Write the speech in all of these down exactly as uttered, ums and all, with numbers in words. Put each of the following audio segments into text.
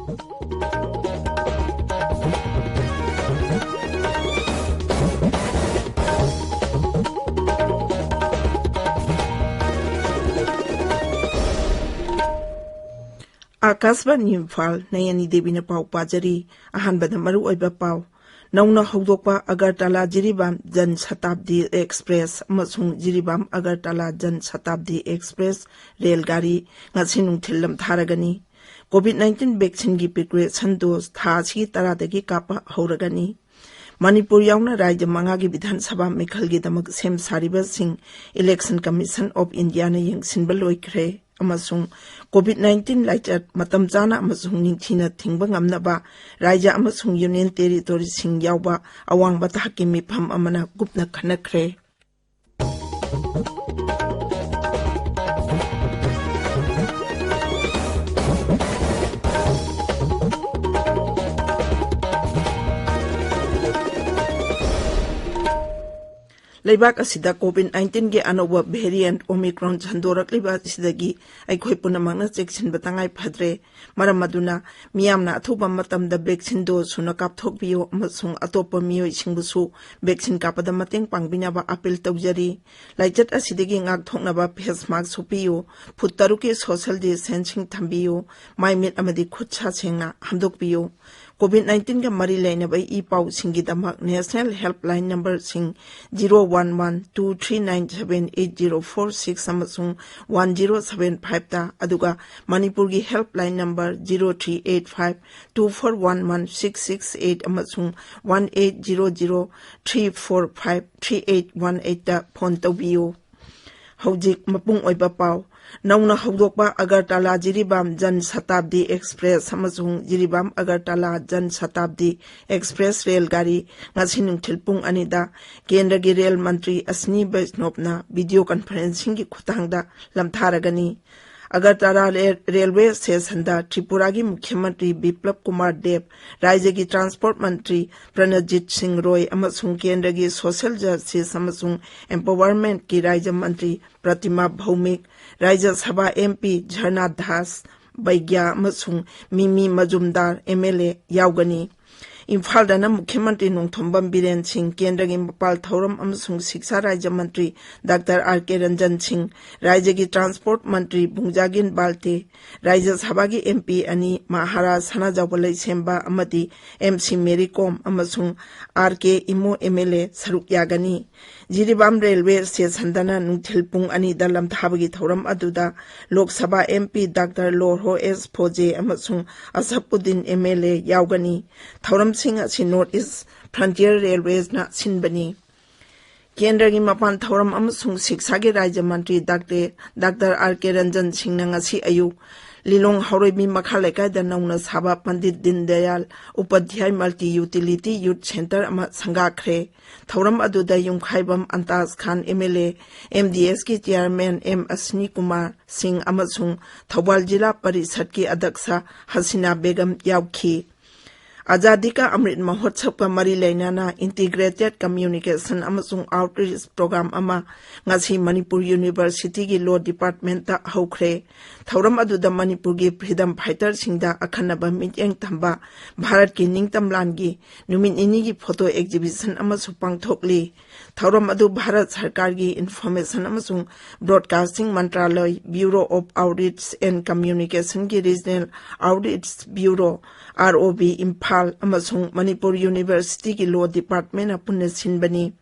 ꯑꯥꯀꯥꯁꯕꯥꯅꯤ ꯏꯝꯐꯥꯜ, ꯅꯌꯅꯤ ꯗꯦꯕꯤꯅ ꯄꯥꯎ ꯄꯥꯖꯔꯤ꯫ ꯑꯍꯥꯟꯕꯗ ꯃꯔꯨꯑꯣꯏꯕ ꯄꯥꯎ꯫ ꯅꯧꯅ ꯍꯧꯗꯣꯛꯄ ꯑꯒꯔꯇꯂꯥ ꯖꯤꯔꯤꯕꯥꯝ ꯖꯟ ꯁꯇꯥꯕꯗꯤ ꯑꯦꯛꯁꯄ꯭ꯔꯦꯁ ꯑꯃꯁꯨꯡ ꯖꯤꯔꯤꯕꯥꯝ ꯑꯒꯔꯇꯂꯥ ꯖꯟ ꯁꯇꯥꯕꯗꯤ ꯑꯦꯛꯁꯄ꯭ꯔꯦꯁ ꯔꯦꯜ ꯒꯥꯔꯤ ꯉꯁꯤ ꯅꯨꯡꯊꯤꯜ ꯂꯝꯊꯥꯔꯒꯅꯤ꯫ ꯀꯣꯚꯤꯗ ꯅꯥꯏꯟꯇꯤꯟ ꯚꯦꯛꯁꯤꯟꯒꯤ ꯄ꯭ꯔꯤꯄꯦꯔꯦꯁꯟ ꯗꯣꯁ ꯊꯥ ꯑꯁꯤꯒꯤ ꯇꯔꯥꯗꯒꯤ ꯀꯥꯞꯄ ꯍꯧꯔꯒꯅꯤ꯫ ꯃꯅꯤꯄꯨꯔ ꯌꯥꯎꯅ ꯔꯥꯖ꯭ꯌ ꯃꯉꯥꯒꯤ ꯕꯤꯙꯥꯟ ꯁꯚꯥ ꯃꯤꯈꯜꯒꯤꯗꯃꯛ ꯁꯦꯝ ꯁꯥꯔꯤꯕꯁꯤꯡ Election Commission of Indiaꯅ ꯌꯦꯡꯁꯤꯟꯕ ꯂꯣꯏꯈ꯭ꯔꯦ ꯑꯃꯁꯨꯡ ꯀꯣꯚꯤꯗ ꯅꯥꯏꯟꯇꯤꯟ ꯂꯥꯏꯆꯠ ꯃꯇꯝ ꯆꯥꯅ ꯑꯃꯁꯨꯡ ꯅꯤꯡꯊꯤꯅ ꯊꯤꯡꯕ ꯉꯝꯅꯕ ꯔꯥꯖ꯭ꯌ ꯑꯃꯁꯨꯡ ꯌꯨꯅꯤꯌꯟ ꯇꯦꯔꯤꯇꯣꯔꯤꯁꯤꯡ ꯌꯥꯎꯕ ꯑꯋꯥꯡꯕ ꯊꯥꯛꯀꯤ ꯃꯤꯐꯝ ꯑꯃꯅ ꯀꯨꯞꯅ ꯈꯟꯅꯈ꯭ꯔꯦ꯫ ꯂꯩꯕꯥꯛ ꯑꯁꯤꯗ ꯀꯣꯚꯤꯗ ꯅꯥꯏꯟꯇꯤꯟꯒꯤ ꯑꯅꯧꯕ ꯚꯦꯔꯤꯌꯦꯟꯠ ꯑꯣꯃꯤꯀ꯭ꯔꯣꯟ ꯁꯟꯗꯣꯔꯛꯂꯤꯕ ꯑꯁꯤꯗꯒꯤ ꯑꯩꯈꯣꯏ ꯄꯨꯝꯅꯃꯛꯅ ꯆꯦꯛꯁꯤꯟꯕ ꯇꯉꯥꯏ ꯐꯗ꯭ꯔꯦ꯫ ꯃꯔꯝ ꯑꯗꯨꯅ ꯃꯤꯌꯥꯝꯅ ꯑꯊꯨꯕ ꯃꯇꯝꯗ ꯚꯦꯛꯁꯤꯟ ꯗꯣꯁ ꯁꯨꯅ ꯀꯥꯞꯊꯣꯛꯄꯤꯌꯨ ꯑꯃꯁꯨꯡ ꯑꯇꯣꯞꯄ ꯃꯤꯑꯣꯏꯁꯤꯡꯕꯨꯁꯨ ꯚꯦꯛꯁꯤꯟ ꯀꯥꯞꯄꯗ ꯃꯇꯦꯡ ꯄꯥꯡꯕꯤꯅꯕ ꯑꯄꯤꯜ ꯇꯧꯖꯔꯤ꯫ ꯂꯥꯏꯆꯠ ꯑꯁꯤꯗꯒꯤ ꯉꯥꯛꯊꯣꯛꯅꯕ ꯐꯦꯁ ꯃꯥꯁꯛ ꯎꯞꯄꯤꯌꯨ, ꯐꯨꯠ ꯇꯔꯨꯛꯀꯤ ꯁꯣꯁꯤꯌꯦꯜ ꯗꯤꯁꯇꯦꯟꯁꯤꯡ ꯊꯝꯕꯤꯌꯨ, ꯃꯥꯏ ꯃꯤꯠ ꯑꯃꯗꯤ ꯈꯨꯠ ꯁꯥ ꯁꯦꯡꯅ ꯍꯥꯝꯗꯣꯛꯄꯤꯌꯨ꯫ ꯀꯣꯚꯤꯗ ꯅꯥꯏꯟꯇꯤꯟꯒ ꯃꯔꯤ ꯂꯩꯅꯕ ꯏ ꯄꯥꯎꯁꯤꯡꯒꯤꯗꯃꯛ ꯅꯦꯁꯅꯦꯜ ꯍꯦꯜꯞꯂꯥꯏꯟ ꯅꯝꯕꯔꯁꯤꯡ zero one one two three nine seven eight zero four six ꯑꯃꯁꯨꯡ ꯋꯥꯟ ꯖꯤꯔꯣ ꯁꯚꯦꯟ ꯐꯥꯏꯚꯇ, ꯑꯗꯨꯒ ꯃꯅꯤꯄꯨꯔꯒꯤ helpline number zero three eight five two four one one six six eight ꯑꯃꯁꯨꯡ one eight zero zero three four five three eight one ꯑꯩꯠꯇ phone ꯇꯧꯕꯤꯌꯨ꯫ ꯍꯧꯖꯤꯛ ꯃꯄꯨꯡ ꯑꯣꯏꯕ ꯄꯥꯎ꯫ ꯅꯧꯅ ꯍꯧꯗꯣꯛꯄ ꯑꯒꯔꯇꯂꯥ ꯖꯤꯔꯤꯕꯥꯝ ꯖꯟ ꯁꯇꯥꯕꯗꯤ ꯑꯦꯛꯁꯄ꯭ꯔꯦꯁ ꯑꯃꯁꯨꯡ ꯖꯤꯔꯤꯕꯥꯝ ꯑꯒꯔꯇꯂꯥ ꯖꯟ ꯁꯇꯥꯕꯗꯤ ꯑꯦꯛꯁꯄ꯭ꯔꯦꯁ ꯔꯦꯜ ꯒꯥꯔꯤ ꯉꯁꯤ ꯅꯨꯡꯊꯤꯜ ꯄꯨꯡ ꯑꯅꯤꯗ ꯀꯦꯟꯗ꯭ꯔꯒꯤ ꯔꯦꯜ ꯃꯟꯇ꯭ꯔꯤ ꯑꯁ꯭ꯅꯤ ꯕꯩꯁꯅꯣꯞꯅ ꯚꯤꯗꯤꯑꯣ ꯀꯟꯐꯔꯦꯟꯁꯤꯡꯒꯤ ꯈꯨꯠꯊꯥꯡꯗ ꯂꯝꯊꯥꯔꯒꯅꯤ꯫ ꯑꯒꯔꯇꯂꯥ ꯔꯦꯜ-, ꯔꯦꯜꯋꯦ ꯁ꯭ꯇꯦꯁꯟꯗ ꯇ꯭ꯔꯤꯄꯨꯔꯥꯒꯤ ꯃꯨꯈ꯭ꯌ ꯃꯟꯇ꯭ꯔꯤ ꯕꯤꯄ꯭ꯂꯕ ꯀꯨꯃꯥꯔ ꯗꯦꯕ, ꯔꯥꯖ꯭ꯌꯒꯤ ꯇ꯭ꯔꯥꯟꯁꯄꯣꯔꯠ ꯃꯟꯇ꯭ꯔꯤ ꯄ꯭ꯔꯅꯖꯤꯠ ꯁꯤꯡ ꯔꯣꯏ ꯑꯃꯁꯨꯡ ꯀꯦꯟꯗ꯭ꯔꯒꯤ ꯁꯣꯁꯤꯌꯦꯜ ꯖꯁꯇꯤꯁ ꯑꯃꯁꯨꯡ ꯑꯦꯝꯄꯥꯋꯔꯃꯦꯟꯠꯀꯤ ꯔꯥꯖ꯭ꯌ ꯃꯟꯇ꯭ꯔꯤ ꯄ꯭ꯔꯇꯤꯃꯥ ꯚꯧꯃꯤꯛ, ꯔꯥꯖ꯭ꯌ ꯁꯚꯥ ꯑꯦꯝ ꯄꯤ ꯖꯔꯅꯥ ꯗꯥꯁ, ꯕꯩꯒ꯭ꯌꯥ ꯑꯃꯁꯨꯡ ꯃꯤꯃꯤ ꯃꯖꯨꯝꯗꯥꯔ, ꯑꯦꯝ ꯑꯦꯜ ꯑꯦ, ꯌꯥꯎꯒꯅꯤ꯫ ꯏꯝꯐꯥꯜꯗꯅ ꯃꯨꯈ꯭ꯌ ꯃꯟꯇ꯭ꯔꯤ ꯅꯣꯡꯊꯣꯝꯕꯝ ꯕꯤꯔꯦꯟ ꯁꯤꯡ, ꯀꯦꯟꯗ꯭ꯔꯒꯤ ꯃꯄꯥꯜ ꯊꯧꯔꯝ ꯑꯃꯁꯨꯡ ꯁꯤꯛꯁꯥ ꯔꯥꯖ꯭ꯌ ꯃꯟꯇ꯭ꯔꯤ ꯗꯥꯛꯇꯔ ꯑꯥꯔ ꯀꯦ ꯔꯟꯖꯟ ꯁꯤꯡ, ꯔꯥꯖ꯭ꯌꯒꯤ ꯇ꯭ꯔꯥꯟꯁꯄꯣꯔꯠ ꯃꯟꯇ꯭ꯔꯤ ꯕꯨꯡꯖꯥꯒꯤꯟ ꯕꯥꯜꯇꯦ, ꯔꯥꯖ꯭ꯌ ꯁꯚꯥꯒꯤ ꯑꯦꯝ ꯄꯤ ꯑꯅꯤ ꯃꯍꯥꯔꯥꯖ ꯁꯅꯥꯖꯥꯎꯕ ꯂꯩꯁꯦꯝꯕ ꯑꯃꯗꯤ ꯑꯦꯝ ꯁꯤ ꯃꯦꯔꯤ ꯀꯣꯝ ꯑꯃꯁꯨꯡ R K Imo, M L A, ꯁꯔꯨꯛ ꯌꯥꯒꯅꯤ꯫ ꯖꯤꯔꯤꯕꯥꯝ ꯔꯦꯜꯋꯦ ꯁ꯭ꯇꯦꯁꯟꯗꯅ ꯅꯨꯡꯊꯤꯜ ꯄꯨꯡ ꯑꯅꯤꯗ ꯂꯝꯊꯥꯕꯒꯤ ꯊꯧꯔꯝ ꯑꯗꯨꯗ Lok Sabha M P doctor ꯂꯣꯔꯍꯣ ꯑꯦꯁ ꯐꯣꯖꯦ ꯑꯃꯁꯨꯡ ꯑꯁꯐꯨꯗꯤꯟ, ꯑꯦꯝ ꯑꯦꯜ ꯑꯦ, ꯌꯥꯎꯒꯅꯤ꯫ ꯊꯧꯔꯝꯁꯤꯡ ꯑꯁꯤ ꯅꯣꯔꯠ ꯏꯁ ꯐ꯭ꯔꯟꯇꯤꯌꯔ ꯔꯦꯜꯋꯦꯅ ꯁꯤꯟꯕꯅꯤ꯫ ꯀꯦꯟꯗ꯭ꯔꯒꯤ ꯃꯄꯥꯟ ꯊꯧꯔꯝ ꯑꯃꯁꯨꯡ ꯁꯤꯛꯁꯥꯒꯤ ꯔꯥꯖ꯭ꯌ ꯃꯟꯇ꯭ꯔꯤ doctor, doctor R K Ranjan ꯁꯤꯡꯅ ꯉꯁꯤ ꯑꯌꯨꯛ ꯂꯤꯂꯣꯡ ꯍꯥꯎꯔꯩꯕꯤ ꯃꯈꯥ ꯂꯩꯀꯥꯏꯗ ꯅꯧꯅ ꯁꯥꯕ Pandit Deendayal Upadhyay multi utility youth centre ꯑꯃ ꯁꯪꯒꯥꯈ꯭ꯔꯦ꯫ ꯊꯧꯔꯝ ꯑꯗꯨꯗ ꯌꯨꯝꯈꯥꯏꯕꯝ Antaj Khan, M L A, M D ꯑꯦꯁꯀꯤ ꯆꯤꯌꯥꯔꯃꯦꯟ ꯑꯦꯝ ꯑꯁꯅꯤ ꯀꯨꯃꯥꯔ ꯁꯤꯡ ꯑꯃꯁꯨꯡ ꯊꯧꯕꯥꯜ ꯖꯤꯂꯥ ꯄꯔꯤꯁꯠꯀꯤ ꯑꯗꯛꯁ ꯍꯁꯤꯅꯥ ꯕꯦꯒꯝ ꯌꯥꯎꯈꯤ꯫ ꯑꯖꯥꯗꯤ ꯀꯥ ꯑꯃ꯭ꯔꯤꯠ ꯃꯍꯣꯠꯁꯕꯀ ꯃꯔꯤ ꯂꯩꯅꯅ ꯏꯟꯇꯤꯒ꯭ꯔꯦꯇꯦꯗ ꯀꯝꯃ꯭ꯌꯨꯅꯤꯀꯦꯁꯟ ꯑꯃꯁꯨꯡ ꯑꯥꯎꯠꯔꯤꯆ ꯄ꯭ꯔꯣꯒ꯭ꯔꯥꯝ ꯑꯃ ꯉꯁꯤ ꯃꯅꯤꯄꯨꯔ ꯌꯨꯅꯤꯚꯔꯁꯤꯇꯤꯒꯤ ꯂꯣ ꯗꯤꯄꯥꯔꯠꯃꯦꯟꯇ ꯍꯧꯈ꯭ꯔꯦ꯫ ꯊꯧꯔꯝ ꯑꯗꯨꯗ ꯃꯅꯤꯄꯨꯔꯒꯤ ꯐ꯭ꯔꯤꯗꯝ ꯐꯥꯏꯇꯔꯁꯤꯡꯗ ꯑꯈꯟꯅꯕ ꯃꯤꯠꯌꯦꯡ ꯊꯝꯕ ꯚꯥꯔꯠꯀꯤ ꯅꯤꯡꯇꯝ ꯂꯥꯟꯒꯤ ꯅꯨꯃꯤꯠ ꯅꯤꯅꯤꯒꯤ ꯐꯣꯇꯣ ꯑꯦꯛꯖꯤꯕꯤꯁꯟ ꯑꯃꯁꯨ ꯄꯥꯡꯊꯣꯛꯂꯤ꯫ ꯊꯧꯔꯝ ꯑꯗꯨ ꯚꯥꯔꯠ ꯁꯔꯀꯥꯔꯒꯤ ꯏꯟꯐꯣꯔꯃꯦꯁꯟ ꯑꯃꯁꯨꯡ ꯕ꯭ꯔꯣꯗꯀꯥꯁꯇꯤꯡ ꯃꯟꯇ꯭ꯔꯥꯂꯣꯏ, ꯕ꯭ꯌꯨꯔꯣ ꯑꯣꯐ ꯑꯥꯎꯠꯔꯤꯆ ꯑꯦꯟ ꯀꯝꯃ꯭ꯌꯨꯅꯤꯀꯦꯁꯟꯒꯤ regional outreach bureau, R O B, Imphal ꯑꯃꯁꯨꯡ ꯃꯅꯤꯄꯨꯔ ꯌꯨꯅꯤꯚꯔꯁꯤꯇꯤꯒꯤ ꯂꯣ ꯗꯤꯄꯥꯔꯠꯃꯦꯟꯅ ꯄꯨꯟꯅ ꯁꯤꯟꯕꯅꯤ꯫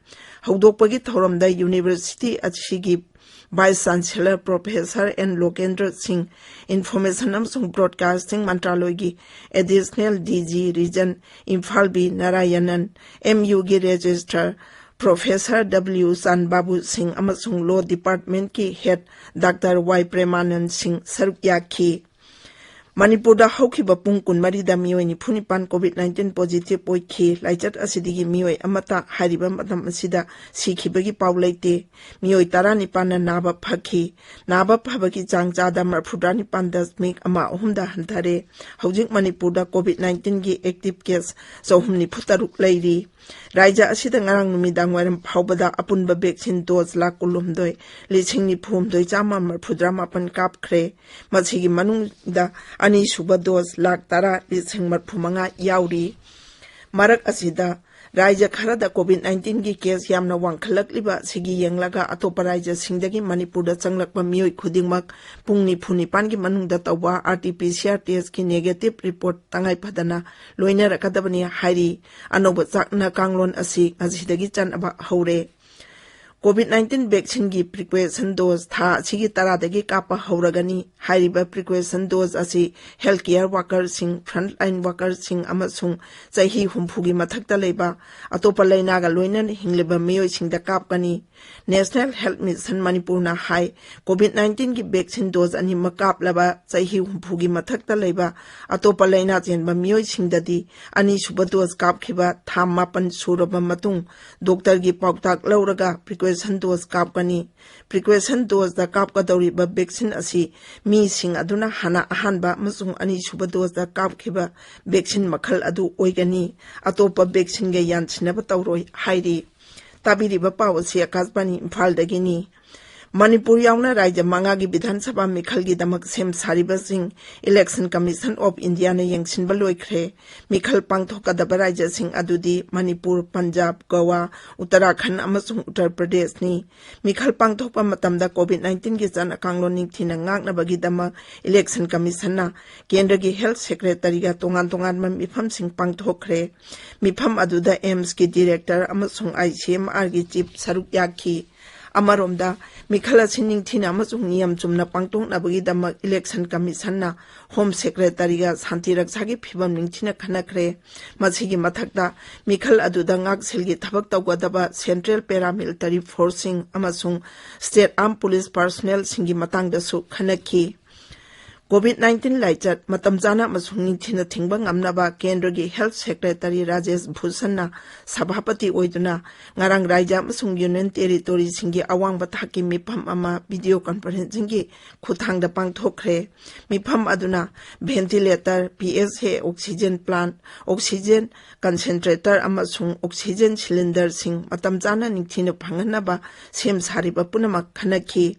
ꯍꯧꯗꯣꯛꯄꯒꯤ ꯊꯧꯔꯝꯗ ꯌꯨꯅꯤꯚꯔꯁꯤꯇꯤ ꯑꯁꯤꯒꯤ vice chancellor professor N Lokendra Singh, information ꯑꯃꯁꯨꯡ ꯕ꯭ꯔꯣꯗꯀꯥꯁꯇꯤꯡ ꯃꯟꯇ꯭ꯔꯥꯂꯣꯏꯒꯤ additional D G region Imphal B Narayanan, M ꯌꯨꯒꯤ ꯔꯦꯖꯤꯁꯇ꯭ꯔꯥꯔ ꯄ꯭ꯔꯣꯐꯦꯁꯔ ꯗꯕ꯭ꯂꯤꯎ ꯆꯥꯟꯕꯥꯕꯨ ꯁꯤꯡ ꯑꯃꯁꯨꯡ ꯂꯣ ꯗꯤꯄꯥꯔꯠꯃꯦꯟꯠꯀꯤ ꯍꯦꯗ ꯗꯥꯛꯇꯔ ꯋꯥꯏ ꯄ꯭ꯔꯦꯃꯥꯅꯟ ꯁꯤꯡ ꯁꯔꯨꯛ ꯌꯥꯈꯤ꯫ ꯃꯅꯤꯄꯨꯔꯗ ꯍꯧꯈꯤꯕ ꯄꯨꯡ ꯀꯨꯟꯃꯔꯤꯗ ꯃꯤꯑꯣꯏ ꯅꯤꯐꯨ ꯅꯤꯄꯥꯟ COVID nineteen positive ꯑꯣꯏꯈꯤ꯫ ꯂꯥꯏꯆꯠ ꯑꯁꯤꯗꯒꯤ ꯃꯤꯑꯣꯏ ꯑꯃꯠꯇ ꯍꯥꯏꯔꯤꯕ ꯃꯇꯝ ꯑꯁꯤꯗ ꯁꯤꯈꯤꯕꯒꯤ ꯄꯥꯎ ꯂꯩꯇꯦ꯫ ꯃꯤꯑꯣꯏ ꯇꯔꯥꯅꯤꯄꯥꯟꯅ ꯅꯥꯕ ꯐꯈꯤ꯫ ꯅꯥꯕ ꯐꯕꯒꯤ ꯆꯥꯡ ꯆꯥꯗ ꯃꯔꯐꯨꯇꯔꯥ ꯅꯤꯄꯥꯟ ꯗꯁꯃꯤꯛ ꯑꯃ ꯑꯍꯨꯝꯗ ꯍꯟꯊꯔꯦ꯫ ꯍꯧꯖꯤꯛ ꯃꯅꯤꯄꯨꯔꯗ COVID nineteenꯒꯤ active case ꯆꯍꯨꯝ ꯅꯤꯐꯨ ꯇꯔꯨꯛ ꯂꯩꯔꯤ꯫ ꯔꯥꯏꯖ꯭ꯌ ꯑꯁꯤꯗ ꯉꯔꯥꯡ ꯅꯨꯃꯤꯗꯥꯡ ꯋꯥꯏꯔꯝ ꯐꯥꯎꯕꯗ ꯑꯄꯨꯟꯕ vaccine dose ꯂꯥꯈ ꯀꯨꯟꯍꯨꯝꯗꯣꯏ ꯂꯤꯁꯤꯡ ꯅꯤꯐꯨ ꯍꯨꯝꯗꯣꯏ ꯆꯥꯝꯃ ꯃꯔꯐꯨꯇꯔꯥ ꯃꯥꯄꯟ ꯀꯥꯞꯈ꯭ꯔꯦ꯫ ꯃꯁꯤꯒꯤ ꯃꯅꯨꯡꯗ ꯑꯅꯤꯁꯨꯕ dose ꯂꯥꯈ ꯇꯔꯥ ꯂꯤꯁꯤꯡ ꯃꯔꯐꯨ ꯃꯉꯥ ꯌꯥꯎꯔꯤ꯫ ꯃꯔꯛ ꯑꯁꯤꯗ, ꯔꯥꯏꯖ꯭ꯌ ꯈꯔꯗ COVID nineteenꯒꯤ case ꯌꯥꯝꯅ ꯋꯥꯡꯈꯠꯂꯛꯂꯤꯕ ꯑꯁꯤꯒꯤ ꯌꯦꯡꯂꯒ, ꯑꯇꯣꯞꯄ ꯔꯥꯏꯖ꯭ꯌꯁꯤꯡꯗꯒꯤ ꯃꯅꯤꯄꯨꯔꯗ ꯆꯪꯂꯛꯄ ꯃꯤꯑꯣꯏ ꯈꯨꯗꯤꯡꯃꯛ ꯄꯨꯡ ꯅꯤꯐꯨ ꯅꯤꯄꯥꯟꯒꯤ ꯃꯅꯨꯡꯗ ꯇꯧꯕ RT-PCR testꯀꯤ negative report ꯇꯉꯥꯏ ꯐꯗꯅ ꯂꯣꯏꯅꯔꯛꯀꯗꯕꯅꯤ ꯍꯥꯏꯔꯤ꯫ ꯑꯅꯧꯕ ꯆꯠꯅ ꯀꯥꯡꯂꯣꯟ ꯑꯁꯤ ꯉꯁꯤꯗꯒꯤ ꯆꯠꯅꯕ ꯍꯧꯔꯦ꯫ COVID nineteen vaccineꯒꯤ precaution dose ꯊꯥ ꯑꯁꯤꯒꯤ ꯇꯔꯥꯗꯒꯤ ꯀꯥꯞꯄ ꯍꯧꯔꯒꯅꯤ꯫ ꯍꯥꯏꯔꯤꯕ precaution dose ꯑꯁꯤ health care workerꯁꯤꯡ, frontline workerꯁꯤꯡ ꯑꯃꯁꯨꯡ ꯆꯍꯤ ꯍꯨꯝꯐꯨꯒꯤ ꯃꯊꯛꯇ ꯂꯩꯕ, ꯑꯇꯣꯞꯄ ꯂꯩꯅꯥꯒ ꯂꯣꯏꯅꯅ ꯍꯤꯡꯂꯤꯕ ꯃꯤꯑꯣꯏꯁꯤꯡꯗ ꯀꯥꯞꯀꯅꯤ꯫ National Health Mission ꯃꯅꯤꯄꯨꯔꯅ ꯍꯥꯏ, COVID nineteenꯒꯤ vaccine dose ꯑꯅꯤꯃꯛ ꯀꯥꯞꯂꯕ ꯆꯍꯤ ꯍꯨꯝꯐꯨꯒꯤ ꯃꯊꯛꯇ ꯂꯩꯕ ꯑꯇꯣꯞꯄ ꯂꯩꯅꯥ ꯆꯦꯟꯕ ꯃꯤꯑꯣꯏꯁꯤꯡꯗꯗꯤ ꯑꯅꯤꯁꯨꯕ dose ꯀꯥꯞꯈꯤꯕ ꯊꯥ ꯃꯥꯄꯟ ꯁꯨꯔꯕ ꯃꯇꯨꯡ, doctorꯒꯤ ꯄꯥꯎꯇꯥꯛ ꯂꯧꯔꯒ precaution dose ꯀꯥꯞꯀꯅꯤ꯫ Precaution doseꯗ ꯀꯥꯞꯀꯗꯧꯔꯤꯕ vaccine ꯑꯁꯤ ꯃꯤꯁꯤꯡ ꯑꯗꯨꯅ ꯍꯥꯟꯅ ꯑꯍꯥꯟꯕ ꯑꯃꯁꯨꯡ ꯑꯅꯤꯁꯨꯕ doseꯗ ꯀꯥꯞꯈꯤꯕ vaccine ꯃꯈꯜ ꯑꯗꯨ ꯑꯣꯏꯒꯅꯤ꯫ ꯑꯇꯣꯞꯄ vaccineꯒ ꯌꯥꯟꯁꯤꯟꯅꯕ ꯇꯧꯔꯣꯏ ꯍꯥꯏꯔꯤ꯫ ꯇꯥꯕꯤꯔꯤꯕ ꯄꯥꯎ ꯑꯁꯤ ꯑꯥꯀꯥꯁꯕꯥꯅꯤ ꯏꯝꯐꯥꯜꯗꯒꯤꯅꯤ꯫ ꯃꯅꯤꯄꯨꯔ ꯌꯥꯎꯅ ꯔꯥꯏꯖ꯭ꯌ ꯃꯉꯥꯒꯤ ꯕꯤꯙꯥꯟ ꯁꯚꯥ ꯃꯤꯈꯜꯒꯤꯗꯃꯛ ꯁꯦꯝ ꯁꯥꯔꯤꯕꯁꯤꯡ Election Commission of Indiaꯅ ꯌꯦꯡꯁꯤꯟꯕ ꯂꯣꯏꯈ꯭ꯔꯦ꯫ ꯃꯤꯈꯜ ꯄꯥꯡꯊꯣꯛꯀꯗꯕ ꯔꯥꯏꯖ꯭ꯌꯁꯤꯡ ꯑꯗꯨꯗꯤ ꯃꯅꯤꯄꯨꯔ, ꯄꯟꯖꯥꯕ, ꯒꯣꯋꯥ, ꯎꯠꯇꯔꯥꯈꯟꯗ ꯑꯃꯁꯨꯡ ꯎꯠꯇꯔ ꯄ꯭ꯔꯗꯦꯁꯅꯤ꯫ ꯃꯤꯈꯜ ꯄꯥꯡꯊꯣꯛꯄ ꯃꯇꯝꯗ COVID nineteenꯒꯤ ꯆꯠꯅ ꯀꯥꯡꯂꯣꯟ ꯅꯤꯡꯊꯤꯅ ꯉꯥꯛꯅꯕꯒꯤꯗꯃꯛ Election Commissionꯅ ꯀꯦꯟꯗ꯭ꯔꯒꯤ Health Secretaryꯒ ꯇꯣꯉꯥꯟ ꯇꯣꯉꯥꯟꯕ ꯃꯤꯐꯝꯁꯤꯡ ꯄꯥꯡꯊꯣꯛꯈ꯭ꯔꯦ꯫ ꯃꯤꯐꯝ ꯑꯗꯨꯗ AIIMSꯀꯤ Director ꯑꯃꯁꯨꯡ ICMRꯒꯤ Chief ꯁꯔꯨꯛ ꯌꯥꯈꯤ꯫ ꯑꯃꯔꯣꯝꯗ, ꯃꯤꯈꯜ ꯑꯁꯤ ꯅꯤꯡꯊꯤꯅ ꯑꯃꯁꯨꯡ ꯅꯤꯌꯝ ꯆꯨꯝꯅ ꯄꯥꯡꯊꯣꯛꯅꯕꯒꯤꯗꯃꯛ Election Commissionꯅ Home Secretaryꯒ ꯁꯥꯟꯇꯤ ꯔꯛꯁꯥꯒꯤ ꯐꯤꯚꯝ ꯅꯤꯡꯊꯤꯅ ꯈꯟꯅꯈ꯭ꯔꯦ꯫ ꯃꯁꯤꯒꯤ ꯃꯊꯛꯇ, ꯃꯤꯈꯜ ꯑꯗꯨꯗ ꯉꯥꯛꯁꯦꯜꯒꯤ ꯊꯕꯛ ꯇꯧꯒꯗꯕ Central Paramilitary Forceꯁꯤꯡ ꯑꯃꯁꯨꯡ State Armed Police personnelꯁꯤꯡꯒꯤ ꯃꯇꯥꯡꯗꯁꯨ ꯈꯟꯅꯈꯤ꯫ COVID nineteen ꯂꯥꯏꯆꯠ ꯃꯇꯝ ꯆꯥꯅ ꯑꯃꯁꯨꯡ ꯅꯤꯡꯊꯤꯅ ꯊꯤꯡꯕ ꯉꯝꯅꯕ ꯀꯦꯟꯗ꯭ꯔꯒꯤ Health Secretary ꯔꯥꯖꯦꯁ ꯚꯨꯁꯟꯅ ꯁꯚꯥꯄꯇꯤ ꯑꯣꯏꯗꯨꯅ ꯉꯔꯥꯡ ꯔꯥꯖ꯭ꯌ ꯑꯃꯁꯨꯡ Union Territoryꯁꯤꯡꯒꯤ ꯑꯋꯥꯡꯕ ꯊꯥꯛꯀꯤ ꯃꯤꯐꯝ ꯑꯃ video conferencingꯒꯤ ꯈꯨꯠꯊꯥꯡꯗ ꯄꯥꯡꯊꯣꯛꯈ꯭ꯔꯦ꯫ ꯃꯤꯐꯝ ꯑꯗꯨꯅ ventilator, PSA oxygen plant, oxygen concentrator ꯑꯃꯁꯨꯡ oxygen cylinderꯁꯤꯡ ꯃꯇꯝ ꯆꯥꯅ ꯅꯤꯡꯊꯤꯅ ꯐꯪꯍꯟꯅꯕ ꯁꯦꯝ ꯁꯥꯔꯤꯕ ꯄꯨꯝꯅꯃꯛ ꯈꯟꯅꯈꯤ꯫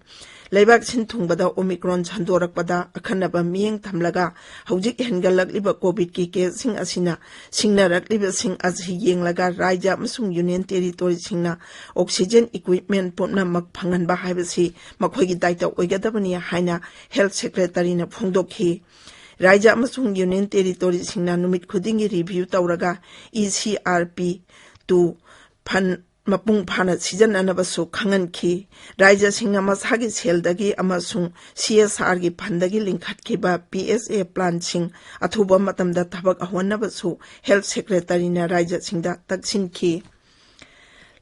ꯂꯩꯕꯥꯛ ꯁꯤꯟ ꯊꯨꯡꯕꯗ Omicron ꯁꯟꯗꯣꯔꯛꯄꯗ ꯑꯈꯟꯅꯕ ꯃꯤꯠꯌꯦꯡ ꯊꯝꯂꯒ ꯍꯧꯖꯤꯛ ꯍꯦꯟꯒꯠꯂꯛꯂꯤꯕ COVIDꯀꯤ caseꯁꯤꯡ ꯑꯁꯤꯅ ꯁꯤꯡꯅꯔꯛꯂꯤꯕꯁꯤꯡ ꯑꯁꯤ ꯌꯦꯡꯂꯒ ꯔꯥꯖ꯭ꯌ ꯑꯃꯁꯨꯡ Union Territoryꯁꯤꯡꯅ oxygen equipment ꯄꯨꯝꯅꯃꯛ ꯐꯪꯍꯟꯕ ꯍꯥꯏꯕꯁꯤ ꯃꯈꯣꯏꯒꯤ ꯗꯥꯏꯇ ꯑꯣꯏꯒꯗꯕꯅꯤ ꯍꯥꯏꯅ Health Secretaryꯅ ꯐꯣꯡꯗꯣꯛꯈꯤ꯫ ꯔꯥꯖ꯭ꯌ ꯑꯃꯁꯨꯡ Union Territoryꯁꯤꯡꯅ ꯅꯨꯃꯤꯠ ꯈꯨꯗꯤꯡꯒꯤ review ꯇꯧꯔꯒ ECRP two fund ꯃꯄꯨꯡ ꯐꯥꯅ ꯁꯤꯖꯤꯟꯅꯅꯕꯁꯨ ꯈꯪꯍꯟꯈꯤ꯫ ꯔꯥꯖ꯭ꯌꯁꯤꯡꯅ ꯃꯁꯥꯒꯤ ꯁꯦꯜꯗꯒꯤ ꯑꯃꯁꯨꯡ CSRꯒꯤ fundꯗꯒꯤ ꯂꯤꯡꯈꯠꯈꯤꯕ PSA plantꯁꯤꯡ ꯑꯊꯨꯕ ꯃꯇꯝꯗ ꯊꯕꯛ ꯍꯧꯍꯟꯅꯕꯁꯨ Health Secretaryꯅ ꯔꯥꯖ꯭ꯌꯁꯤꯡꯗ ꯇꯛꯁꯤꯟꯈꯤ꯫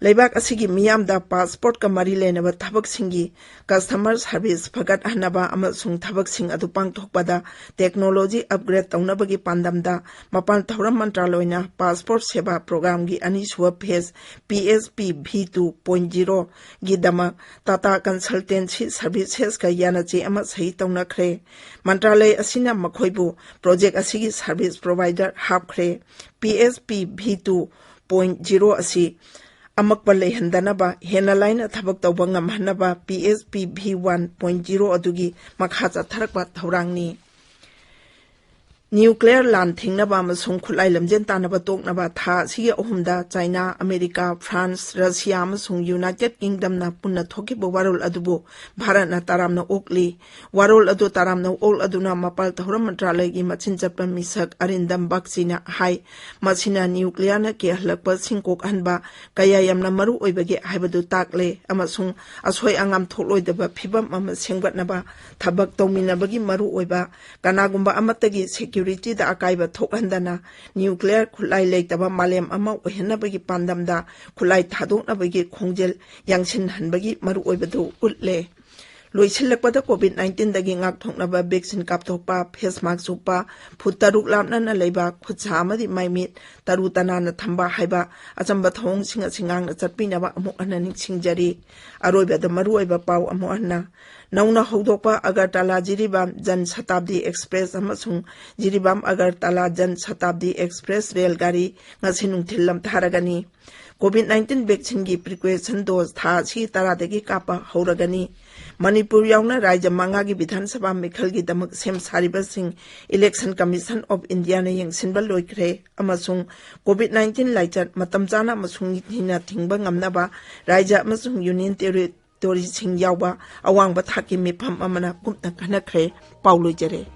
ꯂꯩꯕꯥꯛ ꯑꯁꯤꯒꯤ ꯃꯤꯌꯥꯝꯗ passportꯀ ꯃꯔꯤ ꯂꯩꯅꯕ ꯊꯕꯛꯁꯤꯡꯒꯤ customer service ꯐꯒꯠꯍꯟꯅꯕ ꯑꯃꯁꯨꯡ ꯊꯕꯛꯁꯤꯡ ꯑꯗꯨ ꯄꯥꯡꯊꯣꯛꯄꯗ technology upgrade ꯇꯧꯅꯕꯒꯤ ꯄꯥꯟꯗꯝꯗ ꯃꯄꯥꯟ ꯊꯧꯔꯝ ꯃꯟꯇ꯭ꯔꯥꯂꯣꯏꯅ Passport Seva Programꯒꯤ ꯑꯅꯤꯁꯨꯕ phase PSPV two point zeroꯒꯤꯗꯃꯛ Tata Consultancy Servicesꯀ ꯌꯥꯅꯆꯦ ꯑꯃ ꯁꯍꯤ ꯇꯧꯅꯈ꯭ꯔꯦ꯫ ꯃꯟꯇ꯭ꯔꯥꯂꯌ ꯑꯁꯤꯅ ꯃꯈꯣꯏꯕꯨ project ꯑꯁꯤꯒꯤ service provider ꯍꯥꯞꯈ꯭ꯔꯦ꯫ PSPV two point zero ꯑꯁꯤ ꯑꯃꯛꯄ ꯂꯩꯍꯟꯗꯅꯕ ꯍꯦꯟꯅ ꯂꯥꯏꯅ ꯊꯕꯛ ꯇꯧꯕ ꯉꯝꯍꯟꯅꯕ PSPV one point zero ꯑꯗꯨꯒꯤ ꯃꯈꯥ ꯆꯠꯊꯔꯛꯄ ꯊꯧꯔꯥꯡꯅꯤ꯫ Nuclear ꯂꯥꯟ ꯊꯤꯡꯅꯕ ꯑꯃꯁꯨꯡ ꯈꯨꯠꯂꯥꯏ ꯂꯝꯖꯦꯟ ꯇꯥꯟꯅꯕ ꯇꯣꯛꯅꯕ ꯊꯥ ꯑꯁꯤꯒꯤ ꯑꯍꯨꯝꯗ ꯆꯥꯏꯅꯥ, ꯑꯃꯦꯔꯤꯀꯥ, ꯐ꯭ꯔꯥꯟꯁ, ꯔꯁꯤꯌꯥ ꯑꯃꯁꯨꯡ United Kingdomꯅ ꯄꯨꯟꯅ ꯊꯣꯛꯈꯤꯕ ꯋꯥꯔꯣꯜ ꯑꯗꯨꯕꯨ ꯚꯥꯔꯠꯅ ꯇꯔꯥꯝꯅ ꯑꯣꯛꯂꯤ꯫ ꯋꯥꯔꯣꯜ ꯑꯗꯨ ꯇꯔꯥꯝꯅ ꯑꯣꯛꯂꯗꯨꯅ ꯃꯄꯥꯜ ꯊꯧꯔꯝ ꯃꯟꯇ꯭ꯔꯥꯂꯌꯒꯤ ꯃꯆꯤꯟ ꯆꯠꯄ ꯃꯤꯁꯛ ꯑꯔꯤꯟꯗꯝ ꯕꯥꯒꯆꯤꯅ ꯍꯥꯏ, ꯃꯁꯤꯅ nuclearꯅ ꯀꯤꯍꯜꯂꯛꯄꯁꯤꯡ ꯀꯣꯛꯍꯟꯕ ꯀꯌꯥ ꯌꯥꯝꯅ ꯃꯔꯨ ꯑꯣꯏꯕꯒꯦ ꯍꯥꯏꯕꯗꯨ ꯇꯥꯛꯂꯦ ꯑꯃꯁꯨꯡ ꯑꯁꯣꯏ ꯑꯉꯥꯝ ꯊꯣꯛꯂꯣꯏꯗꯕ ꯐꯤꯚꯝ ꯑꯃ ꯁꯦꯝꯒꯠꯅꯕ ꯊꯕꯛ ꯇꯧꯃꯤꯟꯅꯕꯒꯤ ꯃꯔꯨꯑꯣꯏꯕ, ꯀꯅꯥꯒꯨꯝꯕ ꯑꯃꯠꯇꯒꯤ securityꯗ ꯑꯀꯥꯏꯕ ꯊꯣꯛꯍꯟꯗꯅ nuclear ꯈꯨꯠꯂꯥꯏ ꯂꯩꯇꯕ ꯃꯥꯂꯦꯝ ꯑꯃ ꯑꯣꯏꯍꯟꯅꯕꯒꯤ ꯄꯥꯟꯗꯝꯗ ꯈꯨꯠꯂꯥꯏ ꯊꯥꯗꯣꯛꯅꯕꯒꯤ ꯈꯣꯡꯖꯦꯜ ꯌꯥꯡꯁꯤꯟꯍꯟꯕꯒꯤ ꯃꯔꯨꯑꯣꯏꯕꯗꯨ ꯎꯠꯂꯦ꯫ ꯂꯣꯏꯁꯤꯜꯂꯛꯄꯗ COVID nineteenꯗꯒꯤ ꯉꯥꯛꯊꯣꯛꯅꯕ vaccine ꯀꯥꯞꯊꯣꯛꯄ, face mask ꯎꯞꯄ, ꯐꯨꯠ ꯇꯔꯨꯛ ꯂꯥꯞꯅꯅ ꯂꯩꯕ, ꯈꯨꯠꯁꯥ ꯑꯃꯗꯤ ꯃꯥꯏꯃꯤꯠ ꯇꯔꯨ ꯇꯅꯥꯟꯅ ꯊꯝꯕ ꯍꯥꯏꯕ ꯑꯆꯝꯕ ꯊꯧꯑꯣꯡꯁꯤꯡ ꯑꯁꯤ ꯉꯥꯛꯅ ꯆꯠꯄꯤꯅꯕ ꯑꯃꯨꯛ ꯍꯟꯅ ꯅꯤꯡꯁꯤꯡꯖꯔꯤ꯫ ꯑꯔꯣꯏꯕꯗ ꯃꯔꯨꯑꯣꯏꯕ ꯄꯥꯎ ꯑꯃꯨꯛ ꯍꯟꯅ꯫ ꯅꯧꯅ ꯍꯧꯗꯣꯛꯄ ꯑꯒꯔꯇꯂꯥ ꯖꯤꯔꯤꯕꯥꯝ ꯖꯟ ꯁꯇꯥꯕꯗꯤ ꯑꯦꯛꯁꯄ꯭ꯔꯦꯁ ꯑꯃꯁꯨꯡ ꯖꯤꯔꯤꯕꯥꯝ ꯑꯒꯔꯇꯂꯥ ꯖꯟ ꯁꯇꯥꯕꯗꯤ ꯑꯦꯛꯁꯄ꯭ꯔꯦꯁ ꯔꯦꯜ ꯒꯥꯔꯤ ꯉꯁꯤ ꯅꯨꯡꯊꯤꯜ ꯂꯝꯊꯥꯔꯒꯅꯤ꯫ COVID nineteen vaccineꯒꯤ preparation dose ꯊꯥ ꯑꯁꯤꯒꯤ ꯇꯔꯥꯗꯒꯤ ꯀꯥꯞꯄ ꯍꯧꯔꯒꯅꯤ꯫ ꯃꯅꯤꯄꯨꯔ ꯌꯥꯎꯅ ꯔꯥꯖ꯭ꯌ ꯃꯉꯥꯒꯤ ꯕꯤꯙꯥꯟ ꯁꯚꯥ ꯃꯤꯈꯜꯒꯤꯗꯃꯛ ꯁꯦꯝ ꯁꯥꯔꯤꯕꯁꯤꯡ Election Commission of Indiaꯅ ꯌꯦꯡꯁꯤꯟꯕ ꯂꯣꯏꯈ꯭ꯔꯦ ꯑꯃꯁꯨꯡ COVID nineteen ꯂꯥꯏꯆꯠ ꯃꯇꯝ ꯆꯥꯅ ꯑꯃꯁꯨꯡ ꯅꯤꯡꯊꯤꯅ ꯊꯤꯡꯕ ꯉꯝꯅꯕ ꯔꯥꯖ꯭ꯌ ꯑꯃꯁꯨꯡ Union Territoryꯁꯤꯡ ꯌꯥꯎꯕ ꯑꯋꯥꯡꯕ ꯊꯥꯛꯀꯤ ꯃꯤꯐꯝ ꯑꯃꯅ ꯀꯨꯞꯅ ꯈꯟꯅꯈ꯭ꯔꯦ꯫ ꯄꯥꯎ ꯂꯣꯏꯖꯔꯦ꯫